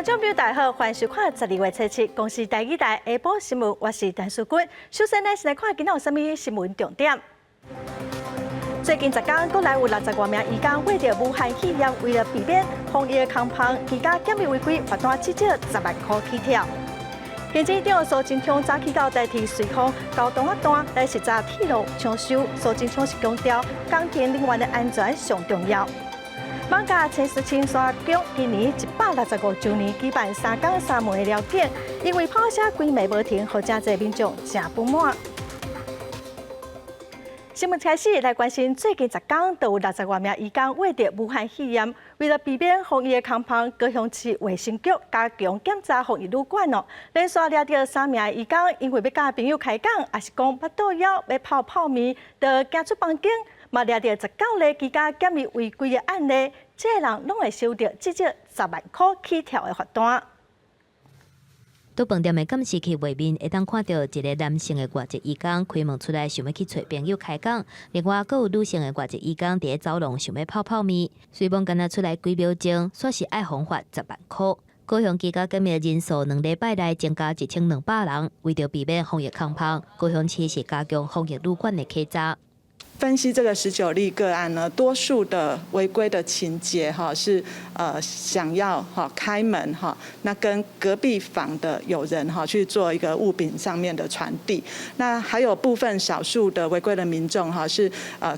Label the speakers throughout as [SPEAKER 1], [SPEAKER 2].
[SPEAKER 1] 眾朋友大家好，歡迎收看12月初七公視台語台下晡新聞，我是陳淑君。首先呢，先來看今仔有啥物新聞重點。最近10工，國內有60外名移工患著武漢肺炎，為了避免防疫的空縫，居家檢疫違規，罰單至少10萬箍起跳。行政長蘇貞昌早起到台鐵瑞芳高東仔段來視察鐵路搶修，蘇貞昌是強調工程人員的安全上重要。艋舺青獅青山宮今年165週年舉辦3工3暝的寮境，因為炮聲規暝無停，予誠濟民眾誠不滿。新聞開始來關心，最近10工都有60外名移工患著武漢肺炎，為了避免防疫的空縫，高雄市衛生局加強檢查防疫旅館哦。連續掠著三名移工，因為欲佮朋友開講，抑是講腹肚枵欲泡泡麵，就行出房間，嘛掠著19例居家檢疫違規的案例，這个人攏會收著至少10萬箍起跳的罰單。
[SPEAKER 2] 佇飯店的監視器畫面，會當看著一个男性的外籍移工開門出來，想欲去揣朋友開講；另外，閣有女性的外籍移工佇咧走廊想欲泡泡麵，隨問干焦出來幾秒鐘，煞是愛予罰10萬箍。高雄居家檢疫人數2禮拜內增加1200人，為著避免防疫空縫，高雄市是加強防疫旅館的稽查。
[SPEAKER 3] 分析這個19例個案呢，多數的違規的情節哈是想要哈開門哈，那跟隔壁房的友人哈去做一個物品上面的傳遞，那還有部分少數的違規的民眾哈是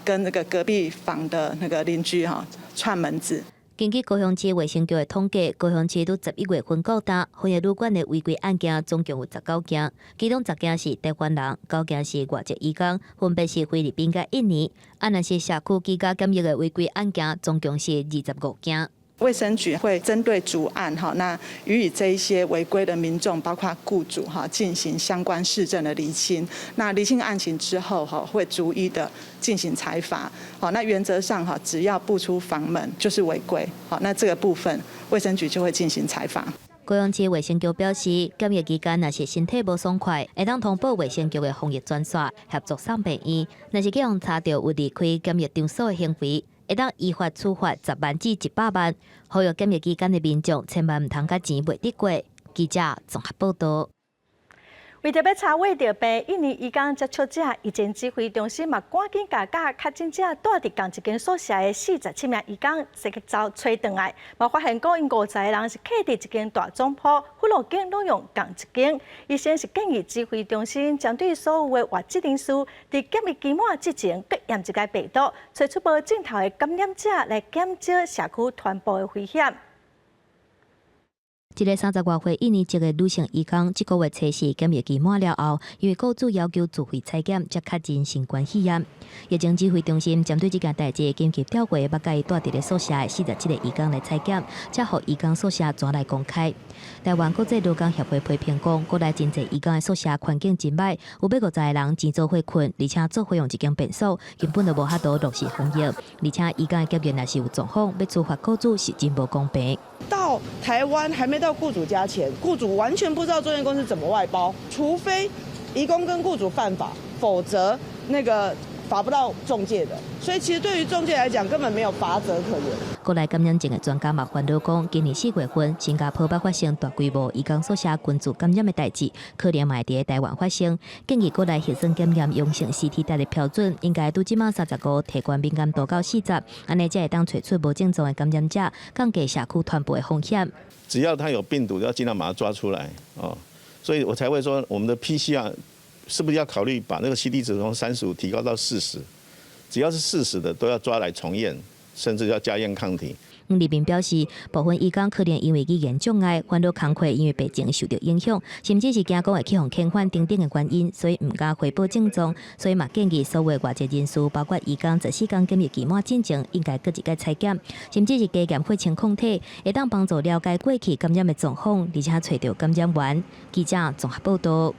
[SPEAKER 3] 跟那個隔壁房的那個鄰居哈串門子。
[SPEAKER 2] 根據高雄市衛生局的統計，高雄市佇11月份到今，防疫旅館的違規案件總共有19件，其中10件是台灣人，9件是外籍移工，分別是菲律賓佮印尼。啊，若是社區居家檢疫的違規案件，總共是25件。
[SPEAKER 3] 衛生局會針對逐案哈，那予以這一些違規的民眾，包括雇主哈，進行相關事證的釐清。那釐清案情之後哈，會逐一的進行裁罰。好，那原則上哈，只要步出房門就是違規。好，那這個部分衛生局就會進行裁罰。
[SPEAKER 2] 高雄市衛生局表示，檢疫期間若是身體無爽快，會當通報衛生局的防疫專線協助送病院。若是予人查著有離開檢疫場所的行為，會當依法處罰10萬至100萬。呼籲檢疫期間的民眾千萬毋通共錢賣得過。記者綜合報道。
[SPEAKER 1] 為著欲查患著病印尼移工接觸者，疫情指揮中心嘛趕緊共確診者蹛佇仝一間宿舍的47名移工，即刻走揣轉來，嘛發現講𪜶50個人是客佇一間大總鋪，福祿景攏用仝一間。醫生是建議指揮中心針對所有的外籍人士，佇檢疫期滿之前，閣驗一擺病毒，揣出無症頭的感染者來減少社區傳播的危險。
[SPEAKER 2] 一个30外歲印尼籍的女性移工，這個月初四檢疫期滿了後，因為雇主要求自費採檢，才確診新冠肺炎。疫情指揮中心針對這件代誌緊急調回欲共伊蹛佇咧宿舍的47個移工來採檢，才予移工宿舍轉來公開。台灣國際勞工協會批評講，國內真濟移工的宿舍環境真䆀，有欲50個人錢做伙睏，而且做伙用一間便所，根本就無法度落實防疫。而且移工的檢疫若是有狀況，欲處罰雇主是真無公平。
[SPEAKER 4] 到台灣還沒到雇主家前，雇主完全不知道中介公司怎麼外包，除非移工跟雇主犯法，否則那個罰不到中介的。所以其實對於中介來講，根本沒有罰則可言。
[SPEAKER 2] 國內感染症的專家嘛煩惱講，今年4月份新加坡捌發生大規模移工宿舍群聚感染的代誌，可能嘛會佇台灣發生。建議國內核酸檢驗陽性 CT 值的標準，應該對這馬35提懸敏感度到40，按呢才會當揣出無症狀的感染者，降低社區傳播的風險。
[SPEAKER 5] 只要他有病毒，要盡量把它抓出來哦，所以我才會說，我們的 PCR 是不是要考慮把那個 CT 值從35提高到四十？只要是四十的，都要抓來重驗，甚至要加驗抗體。
[SPEAKER 2] 黃立明表示，部分移工可能因為語言障礙，煩惱工課因為病情受著影響，甚至是驚講會去予遣返等等的原因，所以毋敢回報症狀。所以嘛建議所有外籍人士，包括移工，14天檢疫期滿進前，應該閣一擺採檢，甚至是加驗血清抗體，會當幫助了解過去感染的狀況，而且揣著感染源。記者綜合報道。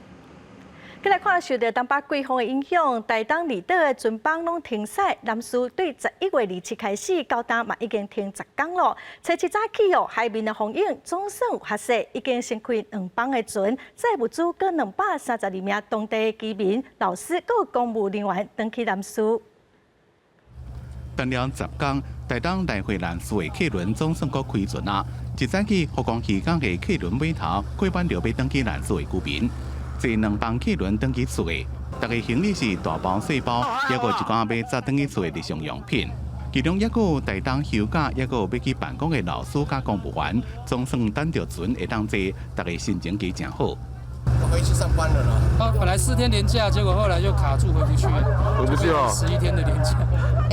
[SPEAKER 1] 閣來看受著東北季風的影響，台東離島的船班攏停駛。南勢對11月27開始，到今嘛已經停10工囉。初七早起哦，海面的風湧總算有較細，已經先開兩班的船，載物資閣232名當地的居民、老師閣公務人員轉去南勢。
[SPEAKER 6] 等了10工，台東來回南勢的客輪總算閣開船啊！一早起福岡漁港的客輪碼頭過滿著欲轉去蘭嶼的居民，坐兩班客輪轉去厝的，逐个行李是大包細包，抑閣有一寡欲載轉去厝的日常用品。其中抑閣有台東休假，抑閣有欲去辦公的老師佮公務員，總算等著船會當坐，逐个心情加誠好。
[SPEAKER 7] 回去上班了啦。
[SPEAKER 8] 啊，本來4天連假，結果後來就卡住回不去。
[SPEAKER 7] 回不去哦。
[SPEAKER 8] 11天的連假。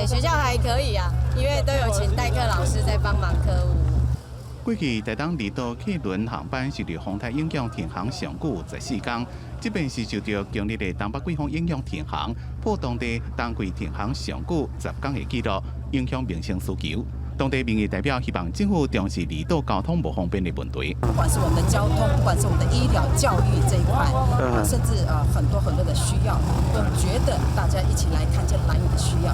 [SPEAKER 9] 學校還可以啊，因為都有請代課老師在幫忙課務。
[SPEAKER 6] 過去台東離島客輪航班受著風台影響停航上久14天，這擺是受著強烈的東北季風影響停航，破當地冬季停航上久10天的紀錄，影響民生需求。當地民意代表希望政府重視離島交通無方便的問題。
[SPEAKER 10] 不管是我們的交通，不管是我們的醫療、教育這一塊，甚至很多很多的需要，都覺得大家一起來看見蘭嶼的需要。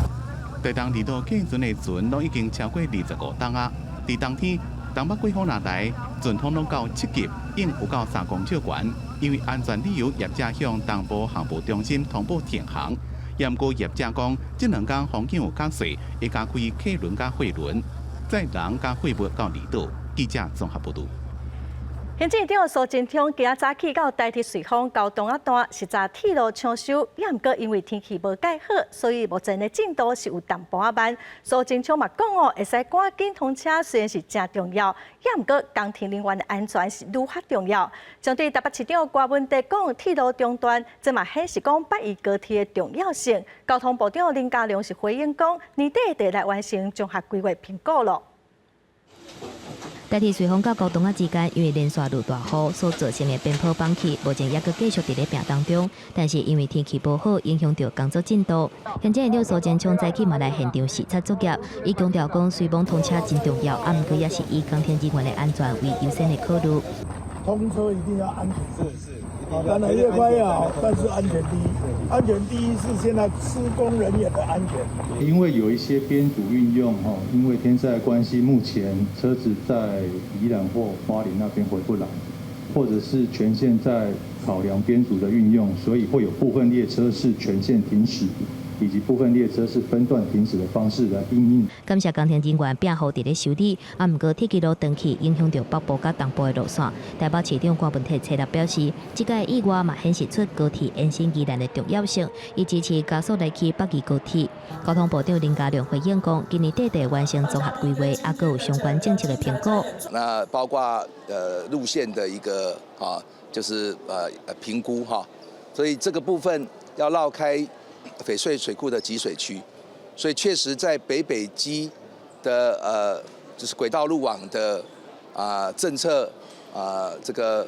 [SPEAKER 6] 台東離島客運的船攏已經超過25冬啊！佇冬天，東北季風若來，陣風攏到7級，應有到3公尺懸。因為安全理由，業者向東部航務中心通報停航。毋過業者講，這兩工風景有較細，會加開客輪佮貨輪，載人佮貨物到離島。記者綜合報導。
[SPEAKER 1] 行政院長蘇貞昌今仔早起到台鐵瑞豐高東仔段視察鐵路搶修，也毋過因為天氣無蓋好，所以目前的進度是有淡薄仔慢。蘇貞昌嘛講哦，會使趕緊通車雖然是誠重要，也毋過工程人員的安全是愈較重要。針對台北市長柯文哲講鐵路中斷，這嘛顯示講北宜高鐵的重要性。交通部長林佳龍是回應講，年底會來完成綜合規劃評估囉。
[SPEAKER 2] 台鐵瑞豐到高洞仔之間，因為連續落大雨所造成的邊坡崩去，目前猶閣繼續佇咧拼當中。但是因為天氣無好，影響著工作進度。行政院長蘇貞昌早起嘛來現場視察作業，伊強調講，雖罔通車真重要，啊，毋過也是以工程人員的安全為優先的考慮。
[SPEAKER 11] 通車一定要安全，是是，當然越快越好，但是安全第一。安全第一是現在施工人員的安全。
[SPEAKER 12] 因為有一些編組運用，因為天災的關係，目前車子在宜蘭或花蓮那邊回不來，或者是全線在考量編組的運用，所以會有部分列車是全線停駛，以及部分列車是分段停駛的方式來因應。
[SPEAKER 2] 感謝工程人員拼雨佇咧修理，啊，毋過鐵枝路斷去，影響著北部佮東部的路線。台北市長柯文哲初六表示，這個意外嘛顯示出高鐵延伸宜蘭的重要性，伊支持加速來起北宜高鐵。交通部長林佳龍回應講，今年底會完成綜合規劃，啊，閣有相關政策的評估。
[SPEAKER 7] 那包括路線的一個啊，就是評估哈，所以這個部分要繞開翡翠水庫的集水區，所以確實在北北基的就是軌道路網的啊政策啊這個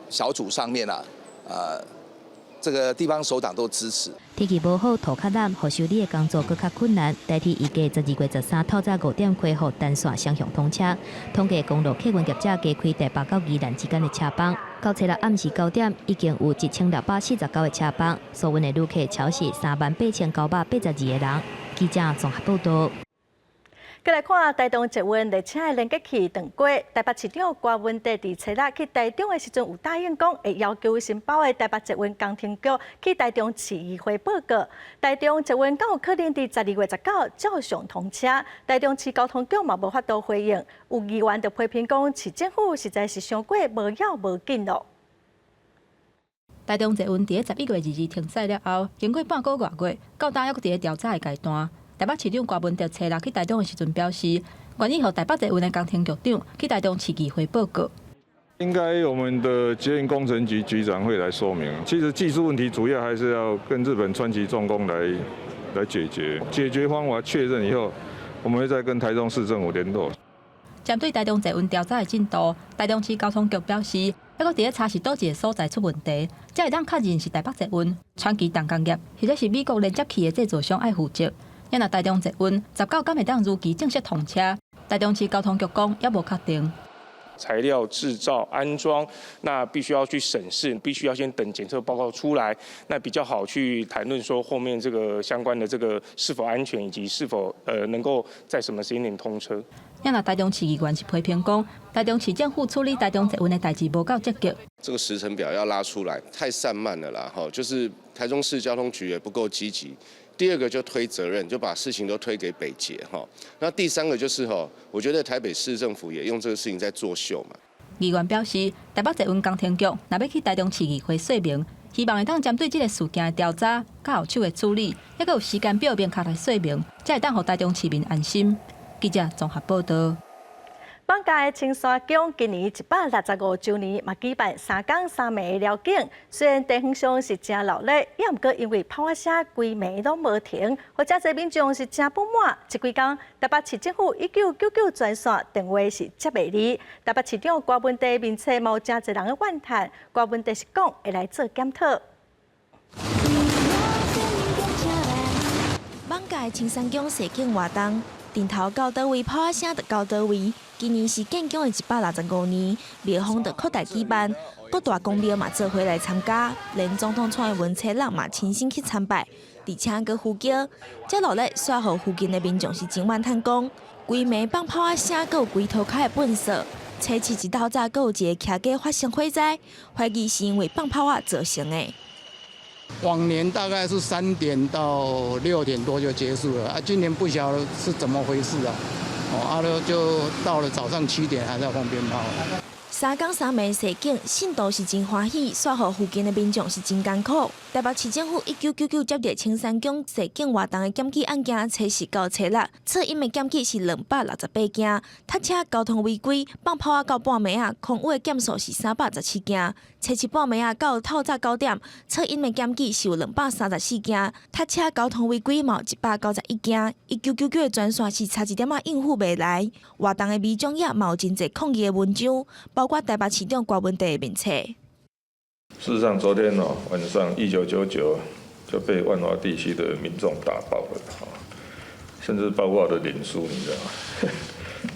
[SPEAKER 7] 小組上面啊，這個地方首長都支持。
[SPEAKER 2] 天氣無好，土較湳，予修理的工作閣較困難。台鐵預計12月13透早5點恢復單線雙向通車。統計公路客運業者加開台北到宜蘭之間的車班，到初六暗時9點，已經有1649個車班，所運的旅客超過38,982個人。記者綜合報導。
[SPEAKER 1] 閣來看台東捷運列車的連結器斷過，台北市長柯文哲佇初六去台中的時陣有答應講，會要求承包的台北捷運工程局去台中市議會報告。台中捷運敢有可能佇12月19照常通車？台中市交通局嘛無法度回應，有議員就批評講，市政府實在是傷過無要無緊囉。
[SPEAKER 13] 台中捷運佇咧11月22停駛了後，經過半個外月，到今猶閣佇咧調查的階段。台北市長柯文哲初六去台中的時陣表示，願意予台北捷運的工程局長去台中市議會報告。
[SPEAKER 14] 應該我們的捷運工程局局長會來說明。其實技術問題主要還是要跟日本川崎重工來解決，解決方法確認以後，我們會再跟台中市政府聯絡。
[SPEAKER 13] 針對台中捷運調查的進度，台中市交通局表示，猶閣佇咧查是佗一個所在出問題，才會當確認是台北捷運、川崎重工業，或者是美國連接器的製造商愛負責。若台中捷運19敢會當如期正式通車？台中市交通局講猶無確定。
[SPEAKER 15] 材料製造安裝，那必須要去審視，必須要先等檢測報告出來，那比較好去談論說後面這個相關的這個是否安全，以及是否能夠在什麼時間點通車。
[SPEAKER 13] 若台中市議員是批評講，台中市政府處理台中捷運的代誌無夠積極。
[SPEAKER 16] 這個時程表要拉出來，太散漫了啦！哈，就是台中市交通局也不夠積極，第二個就推責任，就把事情都推給北捷哈。那第三個就是吼，我覺得台北市政府也用這個事情在作秀嘛。
[SPEAKER 13] 議員表示，台北捷運工程局若欲去台中市議會說明，希望會當針對這个事件的調查，佮後手的處理，猶閣有時間表明確來說明，才會當予台中市民安心。記者綜合報道。
[SPEAKER 1] 艋舺的青山宮今年165週年，嘛舉辦3工3暝的寮景。雖然地方上是誠鬧熱，也毋過因為炮仔聲規暝攏無停，予誠濟民眾是誠不滿。這幾工台北市政府1999專線電話是接袂離。台北市長柯文哲面冊嘛有誠濟人的怨嘆，柯文哲是講會來做檢討。
[SPEAKER 17] 艋舺青山宮踅景活動，頂頭到佗位炮仔聲就到佗位。今年是建宮的165年，廟方就擴大舉辦，各大宮廟嘛做伙來參加，連總統蔡英文初六嘛親身去參拜，而且閣呼叫，這落咧煞予附近的民眾是真怨嘆講，規暝放炮仔聲，閣有規塗跤的糞埽。初七一透早，閣有一个騎機發生火災，懷疑是因為放炮仔造成的。
[SPEAKER 18] 往年大概是3點到6點多就結束了，啊，今年不曉得是怎麼回事啊，哦，啊，就到了早上7點還在放鞭炮。
[SPEAKER 17] 3工3暝踅景，信徒是真歡喜，煞予附近的民眾是真艱苦。台北市政府1999接著青山宮踅景活動的檢舉案件，初四到初六，策應的檢舉是268件，塞車交通違規、放炮仔到半暝仔，空有的件數是317件。初七半暝仔到透早9點，策應的檢舉是有234件，塞車交通違規嘛有191件。1999的專線是差一點仔應付袂來，活動的民眾也嘛有真濟抗議的文章，包括台北市長柯文哲的面冊。
[SPEAKER 14] 事實上，昨天哦晚上1999就被萬華地區的民眾打爆了，甚至包括我的臉書，你知道嗎？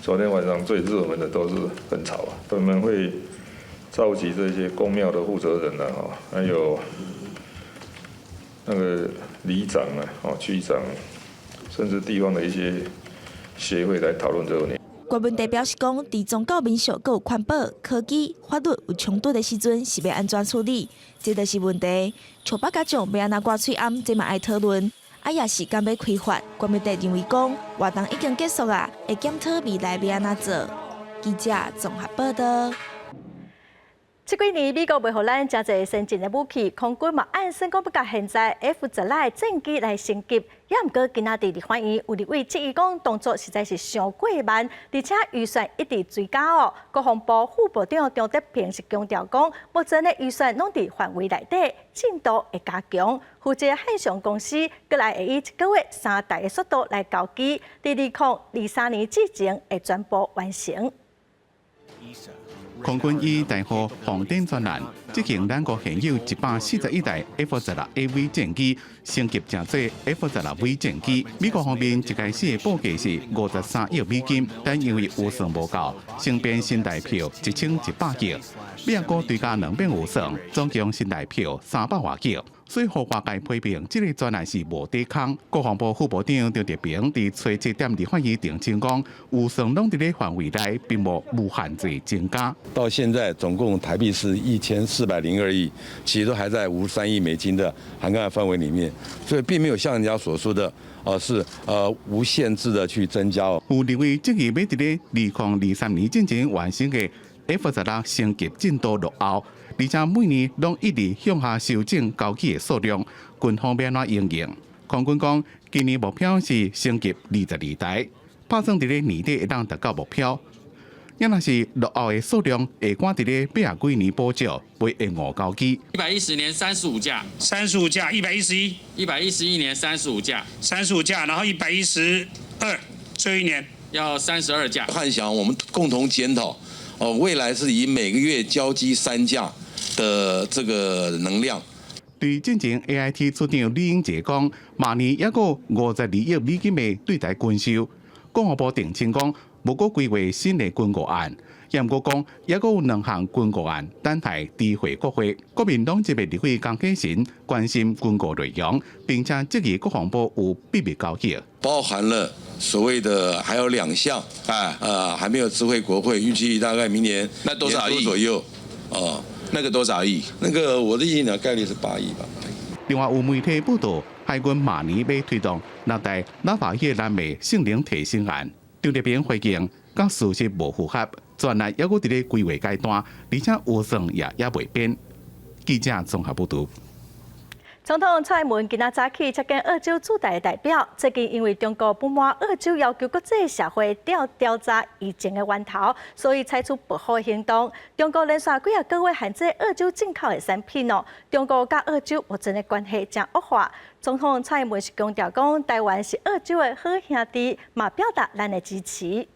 [SPEAKER 14] 昨天晚上最熱門的都是很吵啊，他們會召集這些宮廟的負責人啊，還有那個里長啊、哦區長，甚至地方的一些協會來討論這個問題。
[SPEAKER 17] 郭文哲表示講，佇宗教民俗、閣有環保、科技、法律有衝突的時陣，是欲按怎處理？這就是問題。笑腹家長欲按怎掛喙罨，這嘛愛討論。啊，也是敢欲開罰？郭文哲認為講，活動已經結束啊，會檢討未來欲按怎做。記者綜合報道。
[SPEAKER 1] 這幾年美國賣予咱誠濟先進的武器，空軍嘛按算講欲共現在 F-16的戰機來升級，也毋過今仔佇立法院有立委質疑講動作實在是傷過慢，而且預算一直追加哦。國防部副部長張德平是強調講，目前的預算攏佇範圍內底，進度會加強。負責漢翔公司閣來會以一個月3台的速度來交機，佇2023年之前會全部完成。
[SPEAKER 6] 空軍以大戶防電專案執行咱國現有141台 F-16AV 戰機升級成做 F-16V 戰機。美國方面一開始的報價是53億美金，但因為預算無夠，先編新台票1100億，美國追加兩筆預算，總共新台票300外億。所以，予外界批評這个專案是無底空。國防部副部長張德平佇初七踮立法院澄清講，預算攏佇咧範圍內，並無無限制增加。
[SPEAKER 19] 到現在總共台幣是1402億，其實都還在53億美金的涵蓋範圍裡面，所以並沒有像人家所說的，是無限制的去增加。
[SPEAKER 6] 有立委質疑欲佇咧2023年進前完成的 F-16升級進度落後。而且每年攏一直向下修正交機的數量，軍方欲按怎應用？空軍講，今年目標是升級22台，拍算佇咧年底會當達到目標。也若是落後的數量會趕佇咧八十幾年補足，袂延誤交機。
[SPEAKER 20] 110年35架，35
[SPEAKER 21] 架，111，111
[SPEAKER 20] 年35架，35
[SPEAKER 21] 架，然後112，最後一年
[SPEAKER 20] 要32架。
[SPEAKER 7] 漢翔，我們共同檢討，哦，未來是以每個月交機3架的這個能量。
[SPEAKER 6] 對進前 AIT 處長李英傑講，明年猶閣52億美金的對台軍售，國防部澄清講，無閣規劃新的軍購案，也毋過講，猶閣有兩項軍購案等待知會國會。國民黨籍的立委江啟臣關心軍購內容，並且質疑國防部有秘密交易，
[SPEAKER 7] 包含了所謂的還有兩項，啊，還沒有知會國會，預計大概明年
[SPEAKER 20] 那多少億
[SPEAKER 7] 左右，哦，
[SPEAKER 20] 那個多少億？
[SPEAKER 7] 那個我的印象概率是8億吧。
[SPEAKER 6] 另外有媒體報道，海軍明年欲推動六代拉法葉艦的性能提升案，張立平回應，佮事實無符合，專案猶閣佇咧規劃階段，而且預算也猶未編。記者綜合報導。
[SPEAKER 1] 總統蔡英文今仔早起接見澳洲駐台代表，最近因為中國不滿澳洲要求國際社會調調查疫情的源頭，所以採取報復行動。中國連續幾仔個月限制澳洲進口的產品哦。中國佮澳洲目前的關係誠惡化。總統蔡英文是強調講，台灣是澳洲的好兄弟，嘛表達咱的支持。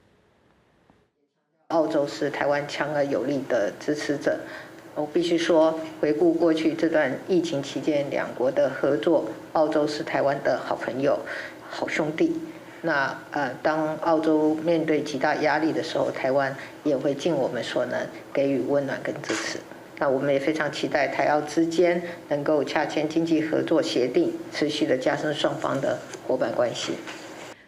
[SPEAKER 3] 澳洲是台灣強而有力的支持者。我必須說，回顧過去這段疫情期間，兩國的合作，澳洲是台灣的好朋友、好兄弟。那當澳洲面對極大壓力的時候，台灣也會盡我們所能給予溫暖跟支持。那我們也非常期待台澳之間能夠洽簽經濟合作協定，持續的加深雙方的夥伴關係。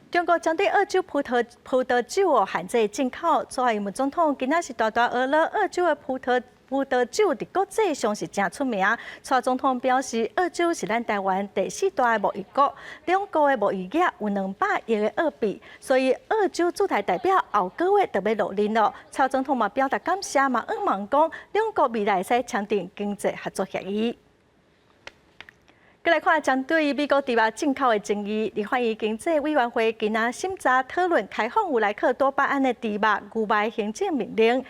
[SPEAKER 1] 中國針對澳洲葡萄酒哦限制進口，蔡英文總統今仔是大大呵咾澳洲的葡萄酒佇國際上是誠出名。蔡總統表示，澳洲是咱台灣第四大的貿易國，兩國的貿易額有200億的澳幣，所以澳洲駐台代表後個月就欲落任囉。蔡總統嘛表達感謝，嘛向望講兩國未來會使簽訂經濟合作協議。閣來看針對美國豬肉進口的爭議，立法院經濟委員會今仔審查討論開放有萊克多巴胺的豬肉、牛肉的行政命令。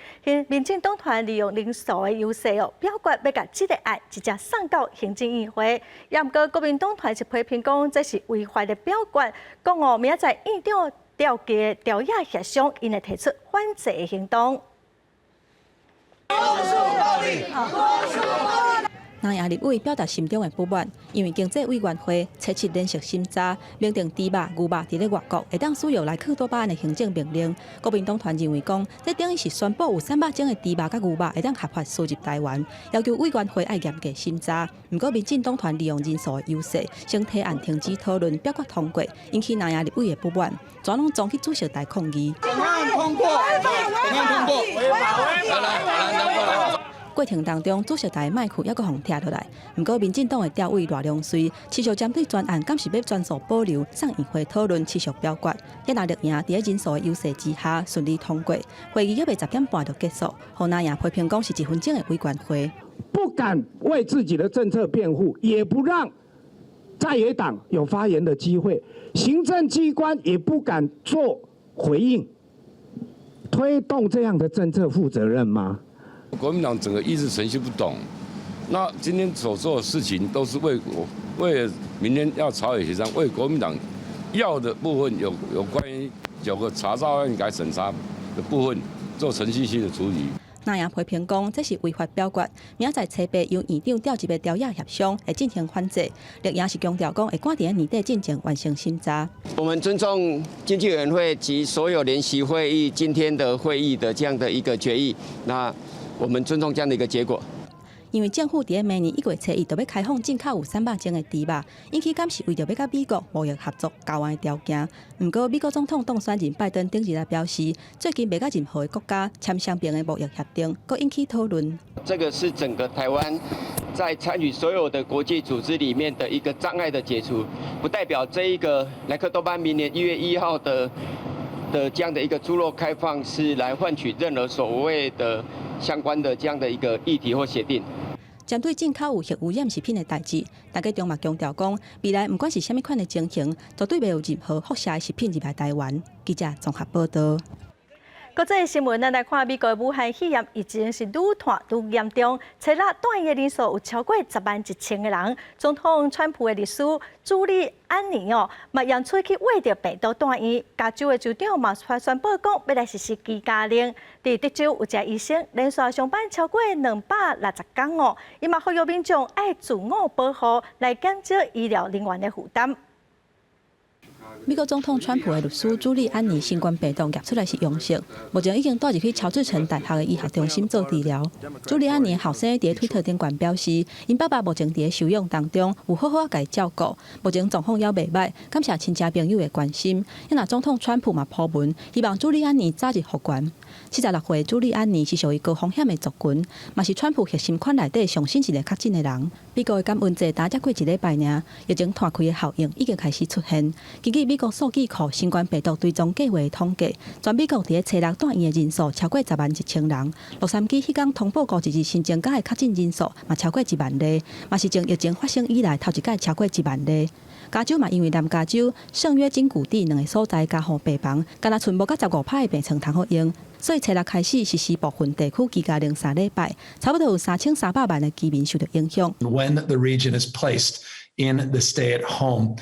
[SPEAKER 1] 民進黨團利用人數的優勢哦，表決欲共這个案直接送到行政院會。也毋過國民黨團是批評講這是違法的表決，講哦明仔載院長調解調解協商，𪜶會提出反制的行動。
[SPEAKER 22] 多數暴力，多數暴力。
[SPEAKER 13] 南亞立委表達心中的不滿，因為經濟委員會初七連續審查，明定豬肉、牛肉佇咧外國會當使用萊克多巴胺的行政命令。國民黨團認為講，這等於是宣布有300種的豬肉佮牛肉會當合法輸入台灣，要求委員會愛嚴格審查。毋過民進黨團利用人數的優勢，先提案停止討論，表決通過，引起南亞立委的不滿，全攏衝去主席台抗議。
[SPEAKER 22] 通過，通過，來來來來。
[SPEAKER 13] 過程當中，主席台麥克猶閣予拆落來。毋過，民進黨的調委賴良瑞持續針對專案，敢是欲全數保留送院會討論，持續表決。也若力贏佇咧人數的優勢之下順利通過。會議猶未10點半就結束，予藍營批評講是一分鐘的委員會。
[SPEAKER 23] 不敢為自己的政策辯護，也不讓在野黨有發言的機會，行政機關也不敢做回應。推動這樣的政策負責任嗎？
[SPEAKER 19] 國民黨整個議事程序不懂，那今天所做的事情都是為國，為了明天要朝野協商，為國民黨要的部分有關於九個查詐案改審查的部分做程序性的處理。
[SPEAKER 13] 藍營批評講，這是違法表決，明仔載初八由院長召集的朝野協商會進行反制。綠營是強調講，會趕佇年底進前完成審查。
[SPEAKER 24] 我們尊重經濟委員會及所有聯席會議今天的會議的這樣的一個決議。那我們尊重這樣的一個結果。
[SPEAKER 13] 因為政府佇咧明年1月初1就欲開放進口有300種的豬肉，引起敢是為著欲佮美國貿易合作交換的條件。毋過美國總統當選人拜登頂日來表示，最近袂佮任何的國家簽雙邊的貿易協定，閣引起討論。
[SPEAKER 24] 這個是整個台灣在參與所有的國際組織裡面的一個障礙的解除，不代表這一個萊克多巴胺明年1月1號的這樣的一個豬肉開放是來換取任何所謂的相關的這樣的一個議題或協定。
[SPEAKER 13] 針對進口有核污染食品的代誌，陳吉仲嘛強調講，未來毋管是啥物款的情形，絕對袂有任何輻射的食品入來台灣。記者綜合報導。
[SPEAKER 1] 國際新聞，咱來看美國武漢肺炎疫情是愈傳愈嚴重，初六住院的人數有超過10萬1千個人。總統川普的律師朱利安尼哦，嘛驗出去穢著病毒住院。加州的州長嘛宣布講，欲來實施居家令。佇德州有一个醫生連續上班超過260工哦，伊嘛呼籲民眾愛自我保護，來減少醫療人員的負擔。
[SPEAKER 13] 美國總統川普的律師朱利安尼新冠病毒驗出來是陽性，目前已經帶入去喬治城大學的醫學中心做治療。朱利安尼後生佇推特頂懸表示，𪜶爸爸目前佇休養當中，有好好共伊照顧，目前狀況猶袂䆀，感謝親戚朋友的關心。若總統川普嘛鋪文，希望朱利安尼早日復原。76歲朱利安尼是屬於高風險的族群，嘛是川普核心圈內底上新一个確診的人。美國的感恩節才過一禮拜爾，疫情拖開的效應已經開始出現。根據美國數據庫新冠病毒追蹤計畫的統計，全美國佇咧初六住院的人數超過10萬1千人。洛杉磯彼工通報五一日新增加的確診人數嘛超過1萬例，嘛是從疫情發生以來頭一擺超過1萬例。加州嘛因為南加州聖約金谷地兩个所在加護病房，干焦賰無夠15%的病床通好用，所以初六開始實施部分地區居家令3禮拜，差不多有3300萬的居民受著影響。
[SPEAKER 4] When the region is placed in the stay-at-home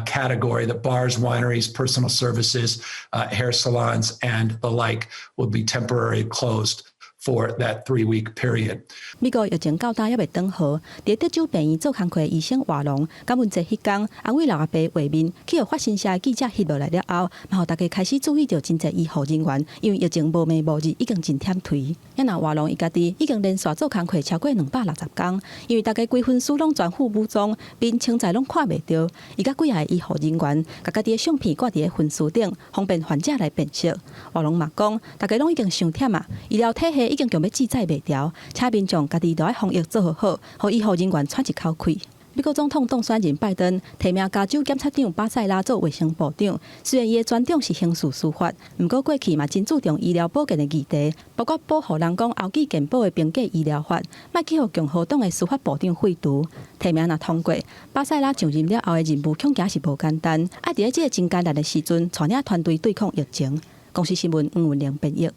[SPEAKER 4] category, that bars, wineries, personal services, hair salons, and the like will be temporarily closed for that 3-week period.
[SPEAKER 13] 美國疫情到今猶未轉好，佇德州病院做工課的醫生華龍，感恩節彼工，安慰老阿伯畫面，去予法新社的記者翕落來了後，嘛予大家開始注意著真濟醫護人員，因為疫情無暝無日，已經真忝頹。啊若華龍伊家己已經連續做工課超過260工，因為大家規身軀攏全副武裝，面穿在攏看袂著。伊佮幾个醫護人員，共家己的相片掛佇咧分屍頂，方便患者來辨識。華龍嘛講，大家攏已經傷忝啊，醫療體系已經強欲志在袂牢，請民眾家己著愛防疫做好好，予醫護人員喘一口氣。美國總統當選人拜登提名加州檢察長巴塞拉做衛生部長，雖然伊的專長是刑事司法，毋過過去嘛真注重醫療保健的議題，包括保護人講後繼健保的平價醫療法，莫去予共和黨的司法部長廢除。提名若通過，巴塞拉上任了後的任務恐驚是無簡單，愛佇咧這个真艱難的時陣，帶領團隊對抗疫情。公視新聞黃文玲編譯。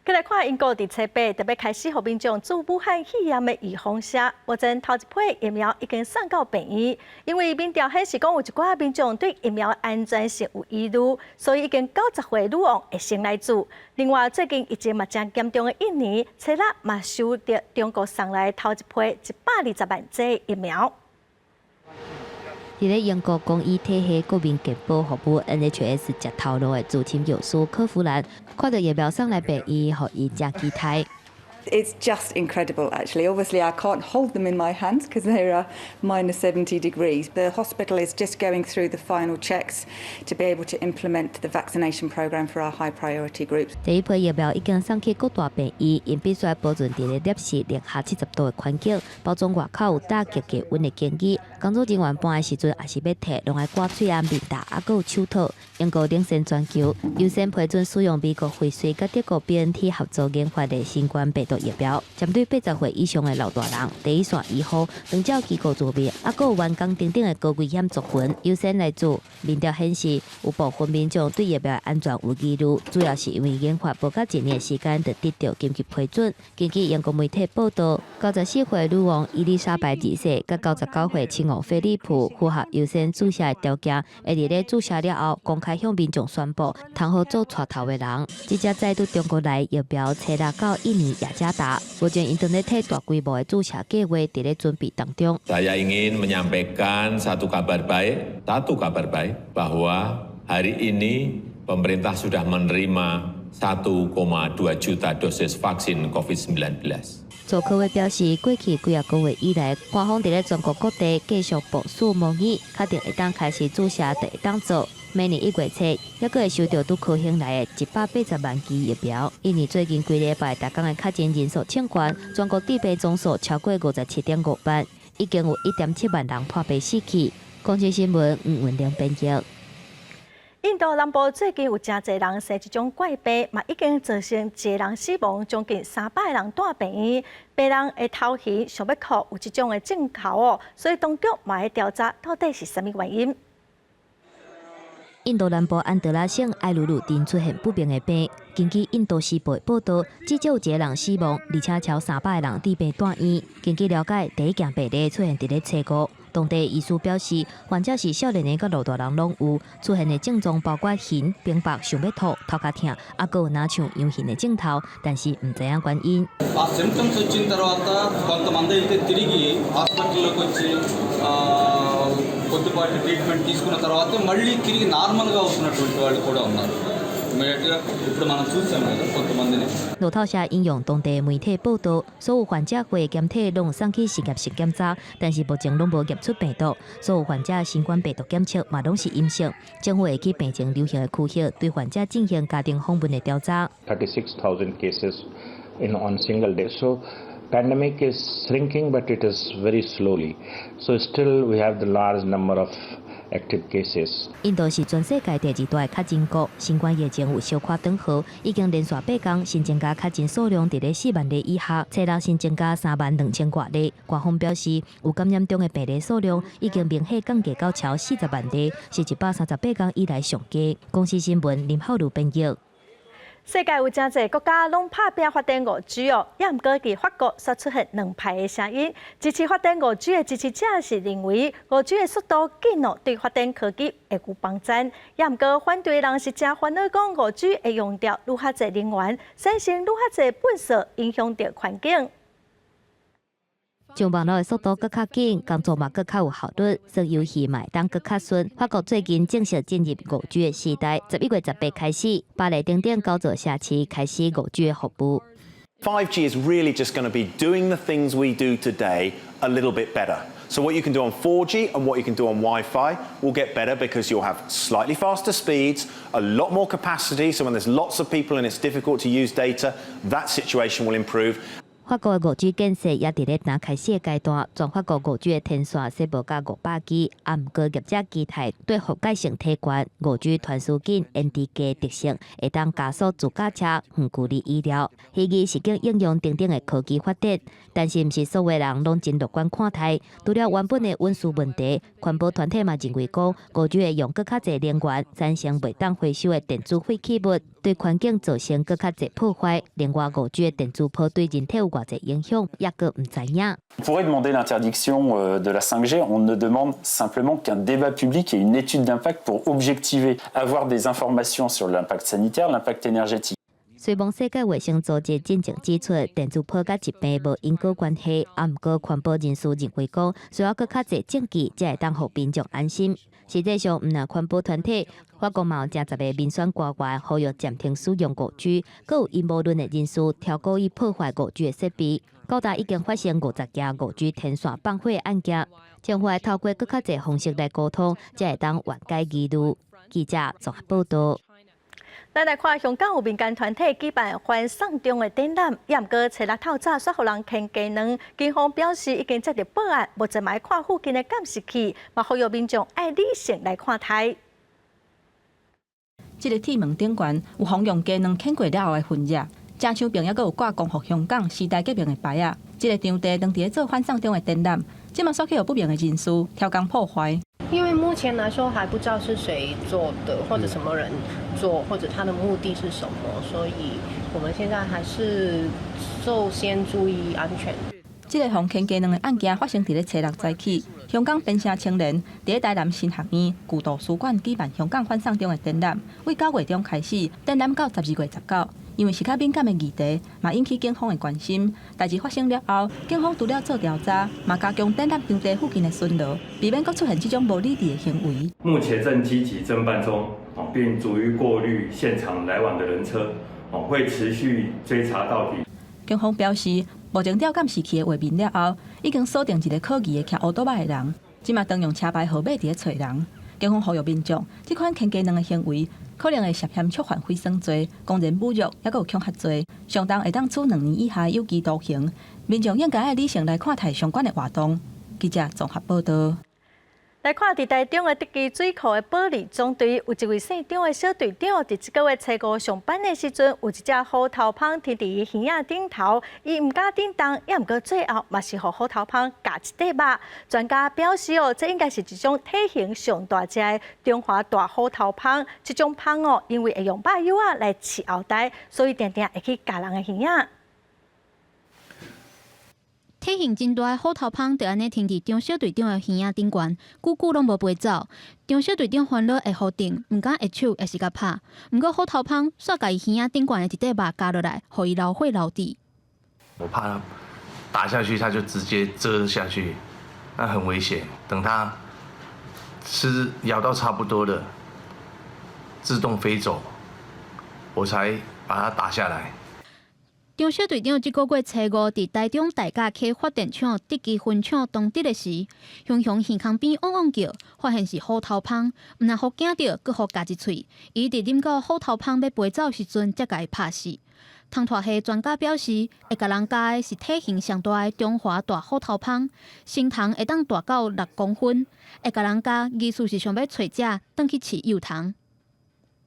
[SPEAKER 1] 閣來看英國佇初八特別開始予民眾注武漢肺炎的預防射，目前頭一批疫苗已經送到病院，因為民調顯示講有一寡民眾對疫苗安全性有疑慮，所以已經90歲女王會先來注。另外，最近疫情嘛誠嚴重的印尼，初六嘛收著中國送來頭一批120萬劑疫苗。
[SPEAKER 2] 佇咧英國公醫體系國民健保服務 NHS 食頭路的資深藥師柯弗蘭，看著疫苗送來病院，予伊誠期待。
[SPEAKER 5] It's just incredible, actually. Obviously, I can't hold them in my hands because they are minus 70 degrees. The hospital is just going through the final checks to be able to implement the vaccination program for our high priority groups.
[SPEAKER 2] 第一批疫苗已經送去各大病院，𪜶必須保存佇咧攝氏零下70度的環境，包裝外口有打極低溫的建議。工作人員搬的時陣，也是欲提，攏愛掛喙罨面罩，猶閣有手套。英國領先全球，優先批准使用美國輝瑞佮德國 BNT 合作研發的新冠病毒疫苗，針對80歲以上的老大人、第一線醫護、長照機構住民，猶閣有員工等等的高危險族群，優先來注。民調顯示，有部分民眾對疫苗安全有疑慮，主要是因為研發無到一年時間就得著緊急批准。根據英國媒體報導，94歲女王伊麗莎白二世佮99歲親王菲利普符合優先注射的條件，會佇咧注射了後公開向民眾宣布，通好做帶頭的人。這隻再拄中國來疫苗，初六到印尼雅加達，目前𪜶正咧替大規模的注射計劃佇咧準備當中。
[SPEAKER 8] Saya ingin menyampaikan satu kabar baik, satu kabar baik bahwa hari ini pemerintah sudah menerima 1,2 juta dosis vaksin COVID-19.
[SPEAKER 2] 佐科威表示，過去幾仔個月以來，官方佇咧全國各地繼續部署模擬，確定會當開始注射就會當做。明年1月初，猶閣會收著拄科興來的180萬劑疫苗。印尼最近幾禮拜，逐工的確診人數衝懸，全國致病總數超過57.5萬，已經有1.7萬人破病死去。公視新聞吳文玲編譯。
[SPEAKER 1] 印度南部最近有誠濟人生這種怪病，嘛已經造成一个人死亡，將近300個人蹛病院。病人的頭型想欲哭，有這種的症候哦，所以當局嘛會調查到底是啥物原因。
[SPEAKER 2] 印度南部安德拉省埃魯魯鎮出現不明的病，根據印度時報的報導，至少有一個人死亡，而且超300個人治病蹛院。根據了解，第一件病例出現佇咧初五。當地醫師表示，患者是少年的佮老大人攏有出現的症狀，包括耳冰白、想欲吐、頭殼疼，猶閣有若像陽性的症頭，但是毋知影原因。
[SPEAKER 9] ఆ సిమ్టమ్స్ వచ్చిన తర్వాత కొంతమంది అయితే తిరిగి హాస్పిటల్లోకి వచ్చి కొద్దిపాటి ట్రీట్మెంట్ తీసుకున్న తర్వాత మళ్ళీ తిరిగి నార్మల్గా వస్తున్నటువంటి వాళ్ళు కూడా ఉన్నారు. ఇమీడియట్గా ఇప్పుడు మనం చూసాం కదా కొంతమందిని.
[SPEAKER 2] 路透社引用當地媒體報導，所有患者血檢體攏送去實驗室檢查，但是目前攏無驗出病毒。所有患者新冠病毒檢測嘛攏是陰性。政府會去病情流行的區域，對患者進行家庭訪問的調查。
[SPEAKER 25] 36,000 cases in on single day. So
[SPEAKER 10] Pandemic is shrinking, but it is very slowly. So still we have the large number of active cases.
[SPEAKER 2] 印度是全世界第二大確診國，新冠疫情有小可轉好，已經連續八工新增加確診數量佇咧4萬例以下，初六新增加3萬2千外例。官方表示，有感染中的病例數量已經明顯降低到超40萬例，是138工以來上低。公視新聞林浩如編譯。
[SPEAKER 1] 世界有誠濟國家攏拍拚發展5G 哦，也毋過佇法國煞出現兩派的聲音。支持發展5G 的支持者是認為5G 的速度緊哦，對發展科技會有幫助。也毋過反對的人是誠煩惱，講5G 會用著愈較濟能源，產生愈較濟垃圾，影響著環境。
[SPEAKER 2] 上網路的速度閣較緊，工作嘛閣較有效率，耍遊戲嘛會當閣較順。法國最近正式進入5G 的時代，11月18開始，巴黎等等九座城市開始5G 的服務。
[SPEAKER 11] 5G is really just going to be doing the things we do today a little bit better. So what you can do on 4G and what you can do on Wi-Fi will get better because you'll have slightly faster speeds, a lot more capacity. So when there's lots of people and it's difficult to use data, that situation will improve.
[SPEAKER 2] 法國的5G 建設也佇咧剛開始的階段，全法國5G 的天線設無到500支，啊，毋過業者期待對覆蓋性提懸，5G 傳輸緊、延遲低特性，會當加速自駕車、遠距離醫療、虛擬實境應用等等的科技發展。但是，毋是所有人攏真樂觀看待。除了原本的隱私問題，環保團體嘛認為講，5G 會用閣較濟能源，產生袂當回收的電子廢棄物，對環境造成閣較濟破壞。另外，5G 的電磁波對人體有偌濟影響，猶閣毋知影。
[SPEAKER 12] On pourrait demander l'interdiction de la 5G, on ne demande simplement qu'un débat public et une étude d'impact pour objectiver, avoir des informations sur l'impact sanitaire, l'impact énergétique.
[SPEAKER 2] 雖罔世界衛生組織進前指出，電磁波佮疾病無因果關係，啊，毋過環保人士認為講，需要閣較濟證據，才會當予民眾安心。實際上，毋但環保團體，法國嘛有誠濟个民選官員呼籲暫停使用5G，閣有陰謀論的人士挑故意破壞5G 的設備，到今已經發生50件5G 天線放火的案件。政府愛透過閣較濟方式來溝通，才會當緩解疑慮。記者綜合報道。
[SPEAKER 1] 咱來看香港有民間團體舉辦反送中的展覽，也毋過初六透早煞予人牽雞卵，警方表示已經接到報案，目前嘛愛看附近的監視器，嘛呼籲民眾愛理性來看待。
[SPEAKER 13] 這个鐵門頂懸有予人用雞卵牽過了後的痕跡，城牆邊猶閣有掛光復香港時代革命的牌仔。這个場地當佇咧做反送中的展覽，這馬煞去予不明的人士挑工破壞。
[SPEAKER 15] 因為目前來說還不知道是誰做的，或者什麼人做，或者他的目的是什麼，所以我們現在還是首先注意安全。
[SPEAKER 13] 這个予人牽雞卵的案件發生佇咧初六早起，香港邊城青年佇咧台南新學院舊圖書館舉辦香港反送中的展覽，為9月中開始，展覽到12月19。因為是較敏感的議題，嘛引起警方的關心。代誌發生了後，警方除了做調查，嘛加強展覽場地附近的巡邏，避免閣出現這種無理智的行為。
[SPEAKER 25] 目前正積極偵辦中，並逐一過濾現場來往的人車，會持續追查到底。
[SPEAKER 13] 警方表示，目前調監視器的畫面了後，已經鎖定一个可疑的騎烏多擺的人，這馬動用車牌號碼佇咧揣人。警方呼籲民眾，這款牽雞卵的行為，可能會涉嫌觸犯毀損罪、公然侮辱，猶閣有恐嚇罪，上重會當處2年以下有期徒刑。民眾應該愛理性來看待相關的活動。記者綜合報道。
[SPEAKER 1] 來看佇台中的竹崎水庫的保利總隊，有一位姓張的小隊長，佇這個月初五上班的時陣，有一隻虎頭蜂停佇伊耳仔頂頭，伊毋敢振動，猶毋過最後嘛是予虎頭蜂咬一塊肉。專家表示哦，這應該是一種體型上大隻的中華大虎頭蜂。這種蜂哦，因為會用肉莜仔來飼後代，所以定定會去咬人的耳仔。
[SPEAKER 26] 體型真大的虎頭蜂就按呢停佇張小隊長的耳仔頂懸，久久攏無飛走。張小隊長煩惱會予叮，毋敢下手，抑是共拍。毋過虎頭蜂煞共伊耳仔頂懸的一塊肉咬落來，予伊流血流滴。
[SPEAKER 27] 我怕它打下去，它就直接蜇下去，那很危險。等它吃咬到差不多了，自動飛走，我才把它打下來。
[SPEAKER 26] 張小隊長這個月初五，佇台中大甲溪發電廠竹崎分廠當值的時，雄雄耳空邊嗡嗡叫，發現是虎頭蜂，毋但予驚著，閣予咬一喙。伊佇忍到虎頭蜂欲飛走時陣，才共伊拍死。蟲豸學專家表示，會共人咬的是體型上大的中華大虎頭蜂，成蟲會當大到6公分，會共人咬，意思是想欲揣食，轉去飼幼蟲。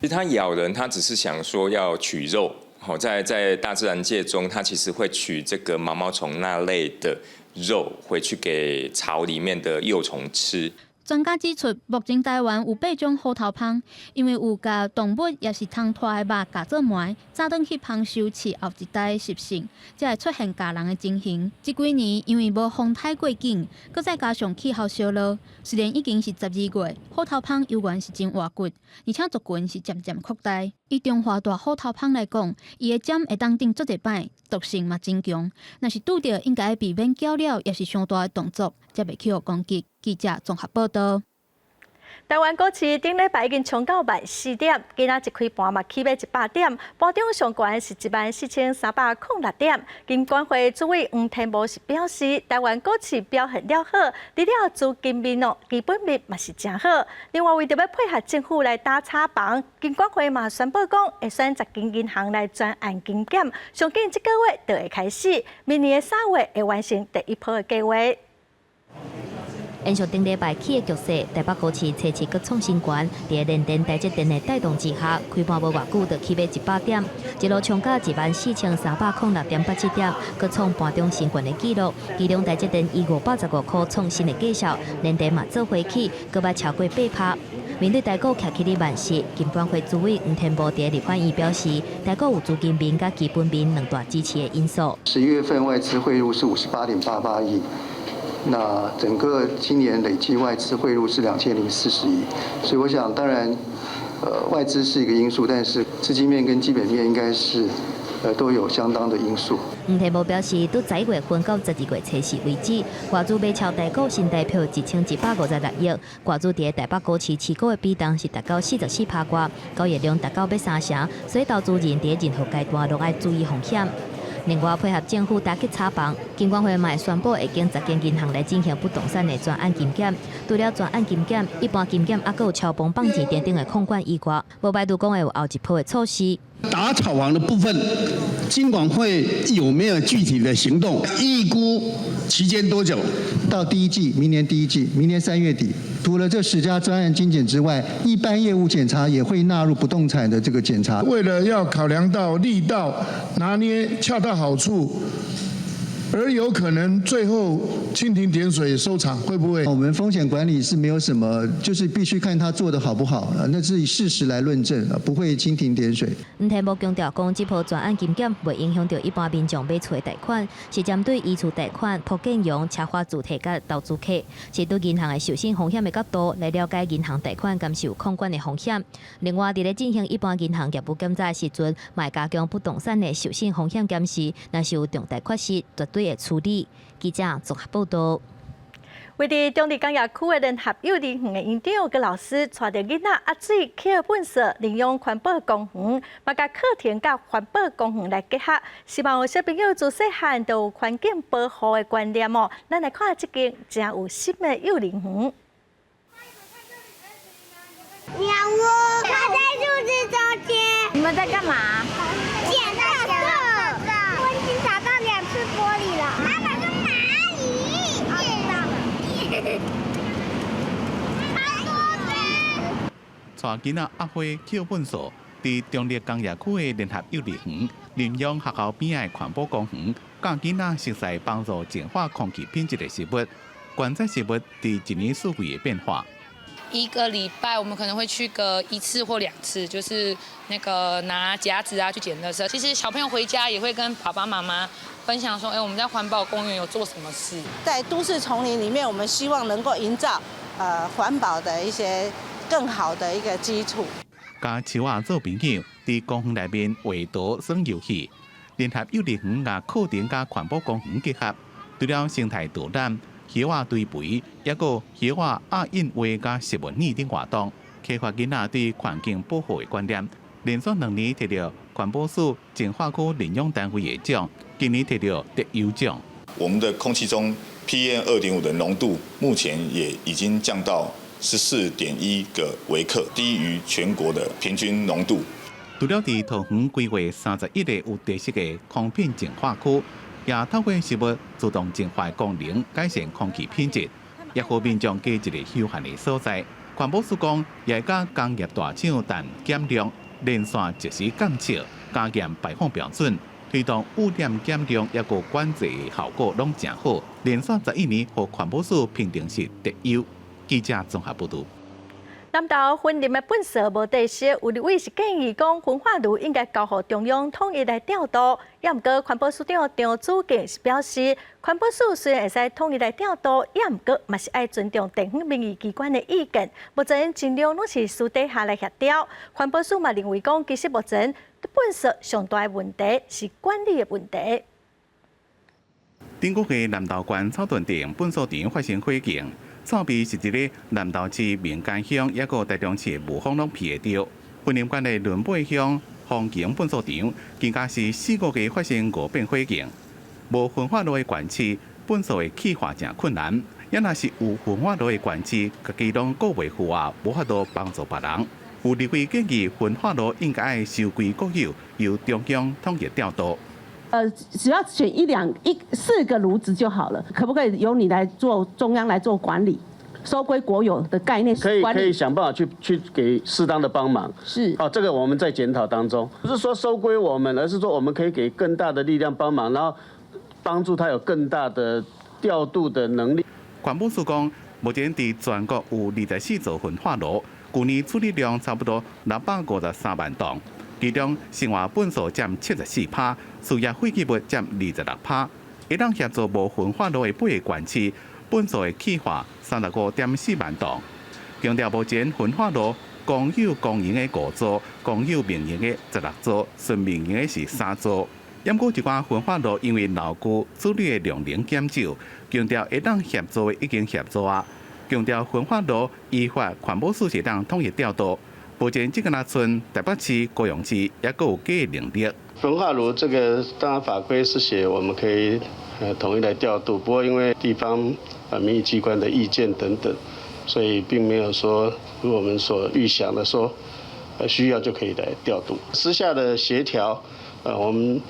[SPEAKER 8] 其實它咬人，它只是想說要取肉。好，在大自然界中，它其實會取這個毛毛蟲那類的肉回去給巢裡面的幼蟲吃。
[SPEAKER 26] 專家指出，目前台灣有八種虎頭蜂，因為有共動物抑是蟲豸的肉咬做糜，早轉去蜂收飼後一代的習性，才會出現咬人的情形。這幾年因為無風颱過境，閣再加上氣候燒熱，雖然已經是12月，虎頭蜂猶原是真活骨，而且族群是漸漸擴大。以中華大虎頭蜂來講，伊的針會當釘足濟擺，毒性嘛真強。若是拄著，應該避免攪擾，抑是傷大的動作，才袂去予攻擊。記者綜合報道。
[SPEAKER 1] 台灣股市頂禮拜已經衝到14,000點，今仔一開盤嘛起碼100點，盤中上懸是14,306點。金管會主委黃天牧是表示，台灣股市表現了好，除了資金面哦，基本面嘛是誠好。另外，為著欲配合政府來打炒房，金管會嘛宣布講，會選10間銀行來專案金檢，上緊這個月就會開始，明年的3月會完成第一波的計劃。
[SPEAKER 2] 延續頂禮拜起的局勢，台北股市初七閣創新高，佇聯電、台積電的帶動之下，開盤無偌久就起碼100點，一路衝到14,306.87點，閣創盤中新高的紀錄。其中台積電以515塊創新的績效，聯電嘛做伙起，閣捌超過8%。面對台股徛起咧萬四，金管會主委黃天牧佇立法院表示，台股有資金面佮基本面兩大支持的因素。
[SPEAKER 7] 11月份外資匯入是58.88億。那整個今年累計外資匯入是2040億，所以我想，當然，外資是一個因素，但是資金面跟基本面應該是，都有相當的因素。
[SPEAKER 2] 黃天牧表示，對11月份到12月初四為止，外資買超台股新台票1156億，外資佇台北股市持股的比重是達到44%外，交易量達到欲三成，所以投資人佇任何階段攏愛注意風險。另外，配合政府打擊炒房，金管會嘛會宣布會經10間銀行來進行不動產的專案金檢。除了專案金檢，一般金檢猶閣有抄房放錢等等的控管以外，無排除講會有後一波的措施。
[SPEAKER 14] 打炒房的部分，金管會有沒有具體的行動？預估期間多久？
[SPEAKER 7] 到第一季，明年第一季，明年3月底。除了這10家專案金檢之外，一般業務檢查也會納入不動產的這個檢查。
[SPEAKER 16] 為了要考量到力道拿捏恰到好處，而有可能最後蜻蜓點水收場，會不會？
[SPEAKER 7] 我們風險管理是沒有什麼，就是必須看他做得好不好，那是以事實來論證，不會蜻蜓點水。
[SPEAKER 2] 黃天牧強調講，這波專案金檢袂影響著一般民眾買厝的貸款，是針對移厝貸款、土建用、奢華住宅佮投資客，是對銀行的授信風險的角度來了解銀行貸款敢是有控管的風險。另外，佇咧進行一般銀行業務檢查的時陣，嘛會加強不動產的授信風險檢視，若是有重大缺失，絕對會處理。記者綜合報道。
[SPEAKER 1] 位佇中壢工業區的聯合幼兒園的園長佮老師，帶著囡仔阿水抾糞埽，認養環保公園，嘛共課程佮環保公園來結合，希望小朋友自細漢就有環境保護的觀念哦。咱來看這間誠有心的幼兒園。
[SPEAKER 17] 鳥窩，它在樹枝中間。
[SPEAKER 18] 你們在幹嘛？
[SPEAKER 17] 撿垃圾。我已經打到2次玻璃了。媽媽說螞蟻。好多隻。
[SPEAKER 6] 帶囡仔阿花抾糞埽，佇中壢工業區的聯合幼兒園，認養學校邊仔的環保公園，教囡仔熟似幫助淨化空氣品質的食物，觀察食物佇一年四季的變化。
[SPEAKER 20] 一個禮拜我們可能會去個一次或兩次，就是那個拿夾子啊去撿垃圾。其實小朋友回家也會跟爸爸媽媽分享說，哎，我們在環保公園有做什麼事。
[SPEAKER 21] 在都市叢林裡面，我們希望能夠營造環保的一些更好的一個基礎。
[SPEAKER 6] 佮樹仔做朋友，佇公園內面畫圖耍遊戲，聯合幼兒園共課程佮環保公園結合，除了生態導覽、葉仔堆肥，抑閣葉仔壓印畫佮食物鏈等活動，啟發囡仔對環境保護的觀念。連續2年摕著環保署淨化區認養單位的獎，今年摕著特優獎。
[SPEAKER 28] 我們的空氣中 PM 2.5的濃度目前也已經降到14.1個微克，低於全國的平均濃度。
[SPEAKER 6] 除了佇桃園規劃31個有特色的空品淨化區，也透過植物自動淨化功能，改善空氣品質，也予民眾加一个休閒的所在。環保署講，也會佮工業大廠談減量，連線即時監測，加嚴排放標準，推動污染減量，抑閣管制的效果攏誠好。連續11年予環保署評定是特優。記者綜合報導。
[SPEAKER 1] 南投雲林的糞埽無底色，有立委是建議講，焚化爐應該交予中央統一來調度。也毋過環保署長張子敬是表示，環保署雖然會使統一來調度，也毋過嘛是愛尊重地方民意機關的意見。目前盡量攏是私底下來協調。環保署嘛認為講，其實目前糞埽上大的問題是管理的問題。
[SPEAKER 6] 頂個月南投縣草屯鎮糞埽場發生火警。臭味是佇咧南投市民間鄉，抑閣台中市的霧峰攏鼻會著。雲林縣的崙背鄉豐景糞埽場，更加是4個月發生五遍火警。無焚化爐的縣市，糞埽的氣化誠困難。也若是有焚化爐的縣市，家己攏顧袂赴啊，無法度幫助別人。有立委建議，焚化爐應該愛收歸國有，由中央統一調度。
[SPEAKER 3] 只要選一兩一四個爐子就好了，可不可以由你來做中央來做管理？收歸國有的概念，
[SPEAKER 4] 可以想辦法去給適當的幫忙。哦，這個我們在檢討當中，不是說收歸我們，而是說我們可以給更大的力量幫忙，然後幫助他有更大的調度的能力。
[SPEAKER 6] 環保署講，目前佇全國有24座焚化爐，舊年處理量差不多653萬噸，其中生活糞埽佔74%，事業廢棄物佔26%。會當協助無焚化爐的八個縣市，糞埽的氣化35.4萬噸。強調目前焚化爐公有公營的五座，公有民營的16座，純民營的是三座。毋過一寡焚化爐因為老舊處理的量能減少，強調會當協助的已經協助啊。強調焚化爐依法環保署是當統一調度，目前這個若賰台北市、高雄市也閣有加能力。
[SPEAKER 4] 焚化爐這個當然法規是寫我們可以統一來調度，不過因為地方民意機關的意見等等，所以並沒有說如我們所預想的說需要就可以來調度。私下的協調，我們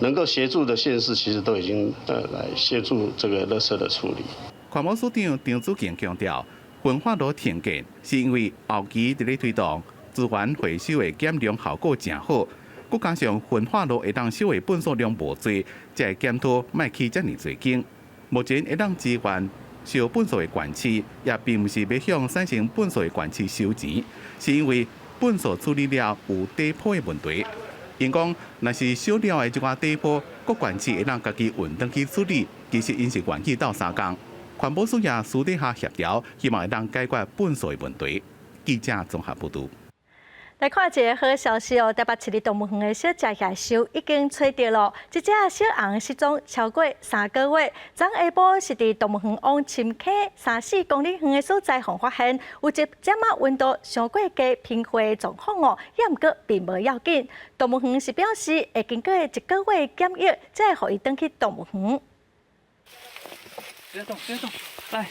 [SPEAKER 4] 能夠協助的縣市其實都已經來協助這個垃圾的處理。
[SPEAKER 6] 環保署長張子敬強調，焚化爐停建是因為後期佇咧推動資源回收的減量效果誠好，閣加上焚化爐會當燒的糞埽量無濟，才會檢討莫起遮爾濟間。目前會當支援燒糞埽的縣市，也並毋是欲向產生糞埽的縣市收錢，是因為糞埽處理了有底鋪的問題。𪜶講，若是燒了的這寡底鋪，各縣市會當家己運轉去處理，其實𪜶是願意鬥相共。環保署也私底下協調，希望會當解決糞埽的問題。記者綜合報導。
[SPEAKER 1] 來看一个好消息哦！台北市立動物園的小食蟻獸已經揣著囉。這隻小紅失蹤超過3個月，昨下晡是佇動物園往深坑3、4公里遠的所在予發現，有一點仔溫度傷過低、貧血的狀況哦，也毋過並無要緊。動物園是表示會經過一個月檢疫，才會予伊轉去動物園。
[SPEAKER 5] 別動，別動，來。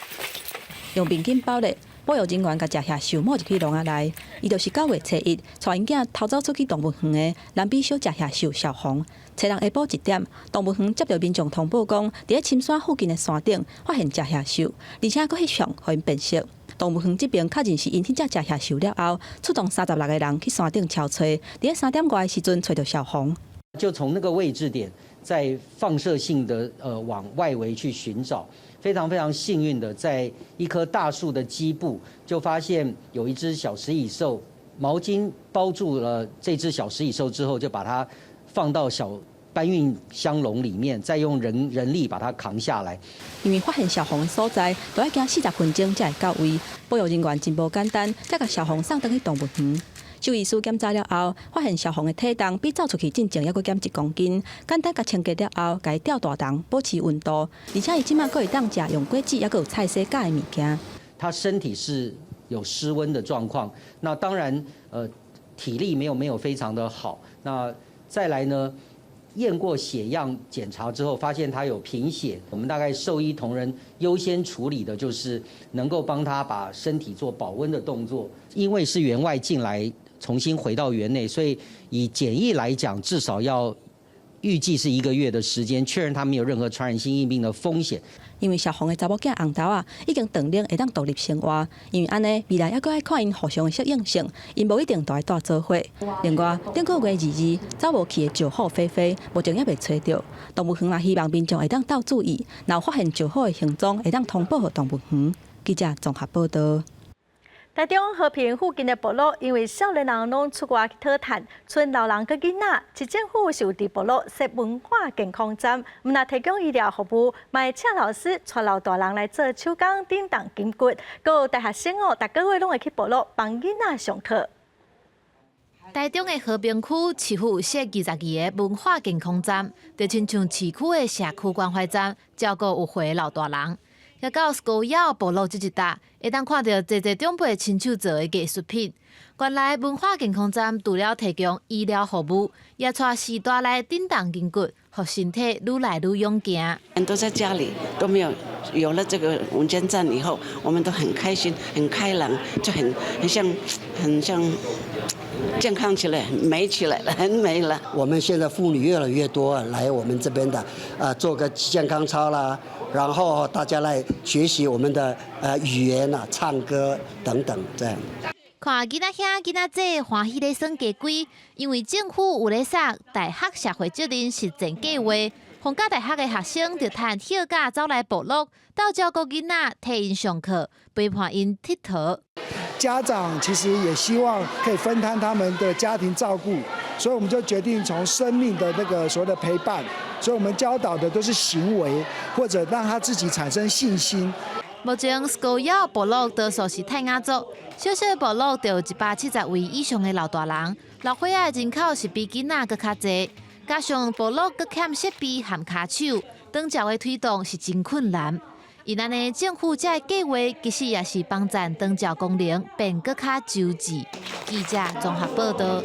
[SPEAKER 13] 用面巾包咧。保育人員共食蟻獸抱入去籠仔內，伊就是9月初1帶𪜶囝偷走出去動物園的藍比小食蟻獸小紅。初六下晡1點，動物園接著民眾通報講，佇咧深山附近的山頂發現食蟻獸，而且閣翕相予𪜶辨識。動物園這邊確認是𪜶彼隻食蟻獸了後，出動36個人去山頂搜揣，佇咧3點外的時陣揣著小紅。
[SPEAKER 18] 就從那個位置點，在放射性的往外圍去尋找。非常非常幸運的，在一棵大樹的基部就發現有一隻小食蟻獸，毛巾包住了這隻小食蟻獸之後，就把它放到小搬運箱籠裡面，再用人力把它扛下來。
[SPEAKER 13] 因為發現小紅的所在，都愛行40分鐘才會到位，保育人員真無簡單，才共小紅送轉去動物園。獸醫師檢查了後，發現小紅的體重比走出去進前猶閣減1公斤，簡單共清潔了後，共伊吊大籠保持溫度，而且伊這馬閣會當食用果子，猶閣有菜洗教的物件。
[SPEAKER 18] 他身體是有失溫的狀況，那當然，體力沒有非常的好。那再來呢，驗過血樣檢查之後，發現他有貧血，我們大概獸醫同仁優先處理的就是能夠幫他把身體做保溫的動作，因為是援外進來。重新回到園內，所以以檢疫來講，至少要預計是1個月的時間，確認他沒有任何傳染性疫病的風險。
[SPEAKER 13] 因為消防的查某囝紅豆仔已經斷奶會當獨立生活，因為按呢未來猶閣愛看𪜶互相的適應性，𪜶無一定都愛蹛做伙。另外，頂個月22走無去的石虎飛飛，目前猶未揣著。動物園嘛希望民眾會當鬥注意，若有發現石虎的行蹤，會當通報予動物園。記者綜合報導。
[SPEAKER 1] 台中和平附近的部落，因為少年人攏出外去討趁，賰老人佮囡仔，市政府是有佇部落設文化健康站，毋但提供醫療服務，嘛會請老師帶老大人來做手工、振動筋骨，閣有大學生哦，逐個月攏會去部落幫囡仔上課。
[SPEAKER 9] 台中的和平區市府設22个文化健康站，就親像市區的社區關懷站，照顧有歲老大人。來到高要部落這一搭，會當看著濟濟長輩親手做的藝術品。原來文化健康站除了提供醫療服務，也帶序大來振動筋骨，予身體愈來愈勇健。
[SPEAKER 10] 都在家裡都沒有，有了這個文健站以後，我們都很開心、很開朗，就很像健康起來、美起來了，很美了。
[SPEAKER 11] 我們現在婦女越來越多來我們這邊的，做個健康操啦，然後大家來學習我們的語言啊、唱歌等等這樣。
[SPEAKER 9] 看囡仔兄、囡仔姊歡喜咧耍家規，因為政府有咧捒大學社會責任實踐計劃，逢甲大學的學生就趁休假走來部落，鬥照顧囡仔，替𪜶上課，陪伴𪜶𨑨迌。
[SPEAKER 12] 家長其實也希望可以分擔他們的家庭照顧，所以我們就決定從生命的那個所謂的陪伴，所以我們教導的都是行為，或者讓他自己產生信心。
[SPEAKER 9] 目前，高要部落多數是泰雅族，小小的部落就有170位以上的老大人，老歲仔的人口是比囡仔閣較濟，加上部落閣欠設備和跤手，長照的推動是真困難。因按呢，政府這个計劃其實也是幫助長照功能變閣較周至。記者綜合報導。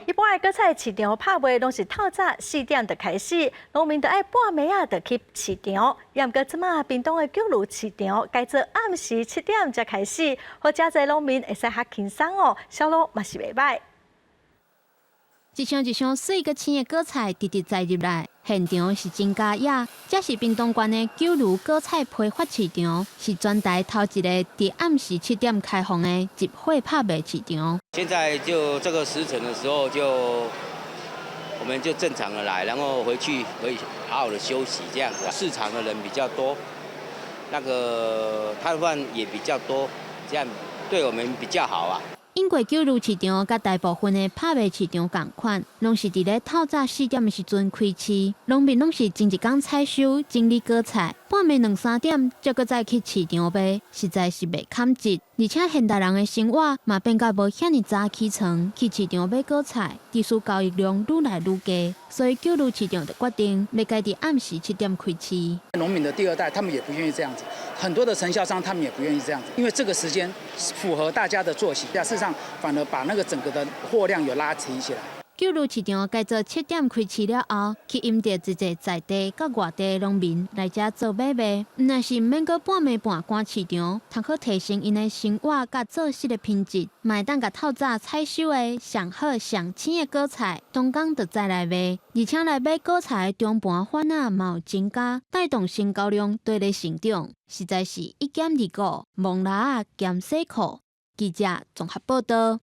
[SPEAKER 1] 一般的果菜市場拍賣攏是透早4點就開始，農民就愛半暝仔就去市場。毋過這馬屏東的九如市場改做暗時7點才開始，予遮濟農民會使較輕鬆哦，銷路嘛是袂䆀。
[SPEAKER 26] 一箱一箱媠閣青的果菜直直載入來，現場是真佳野。這是屏東縣的九如果菜批發市場，是全台頭一個佇暗時7點開放的集會拍賣市場。
[SPEAKER 19] 現在就這個時辰的時候就，我們就正常的來，然後回去可以好好的休息，這樣子。市場的人比較多，那個攤販也比較多，這樣對我們比較好啊。
[SPEAKER 26] 英國九如市場佮大部分的拍賣市場仝款，攏是佇咧透早4點的時陣開市，農民攏是前一工採收整理果菜，半暝兩三點才閣再去市場賣，實在是袂堪折。而且現代人的生活嘛變甲無遐爾早起床去市場買果菜，致使交易量愈來愈低，所以九如市場就決定欲改佇暗時7點開市。
[SPEAKER 22] 農民的第二代，他們也不願意這樣子，很多的承銷商他們也不願意這樣子，因為這個時間符合大家的作息，事實上反而把那個整個的貨量有拉提起來。
[SPEAKER 26] 九如市場改做7點開市了後，吸引著濟濟在地佮外地農民來遮做買賣。毋但是毋免閣半暝半趕市場，通好提升𪜶的生活佮作息的品質，嘛會當共透早採收的上好上青的果菜，當工就載來賣。而且來買果菜的中盤販仔嘛有增加，帶動成交量綴咧成長，實在是一兼二顧，摸蜊仔兼洗褲。記者綜合報導。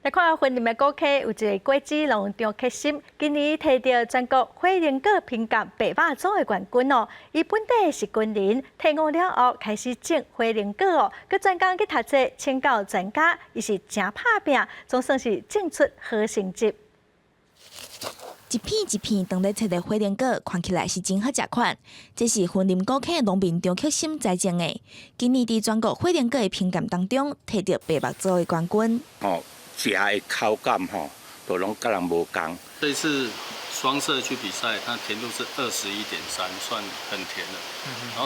[SPEAKER 1] 來看雲林的古溪有一个果子農張克心，今年提著全國火龍果評鑑白馬組的冠軍哦。伊本底是軍人，退伍了後開始種火龍果哦，閣專工去讀冊，請教專家，伊是誠拍拚，總算是種出好成績。
[SPEAKER 23] 一片一片當咧切的火龍果，看起來是真好食款。這是雲林古坑農民張克心栽種的，今年佇全國火龍果的評鑑當中，提著白目組的冠軍。
[SPEAKER 24] 哦，食的口感吼，都攏佮人無仝。
[SPEAKER 4] 這次雙色去比賽，它甜度是21.3，算很甜的。然後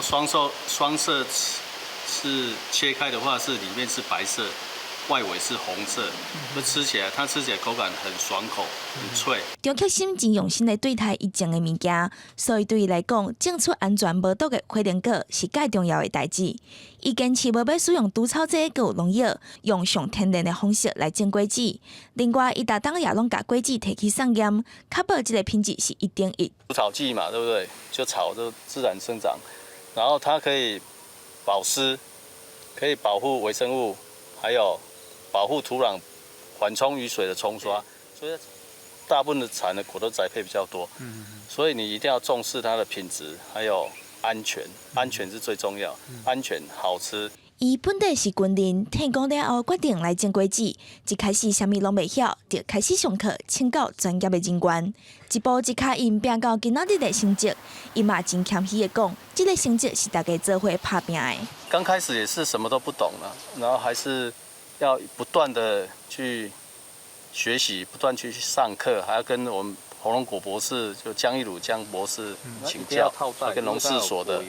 [SPEAKER 4] 雙色是切開的話，是裡面是白色，
[SPEAKER 2] 外圍是紅色，就吃起來，它吃起來口感很爽口，很脆。
[SPEAKER 23] 張克心真用心來對待伊種的物件，所以對伊來講，種出安全無毒的火龍果是蓋重要的代誌。伊堅持無欲使用除草劑閣有農藥，用上天然的方式來種果子。另外，伊逐冬也攏共果子提去送驗，確保這个品質是一等一。
[SPEAKER 2] 除草劑嘛，對不對？就草就自然生長，然後它可以保濕，可以保護微生物，還有保護土壤，緩衝雨水的沖刷。所以大部分的產的果都宅配比較多，所以你一定要重視它的品質，還有安全，安全是最重要，安全好吃。
[SPEAKER 23] 伊本底是軍人，退伍了後決定來種果子。一開始啥物攏袂曉，就開始上課，請教專業的人員，一步一跤印拚到今仔日的成績。伊嘛真謙虛的講，這个成績是大家做伙拍拚的。
[SPEAKER 2] 剛開始也是什麼都不懂啦，然後還是要不斷的去學習，不斷去上課，還要跟我們火龍果博士就江一魯江博士請教，跟農試所的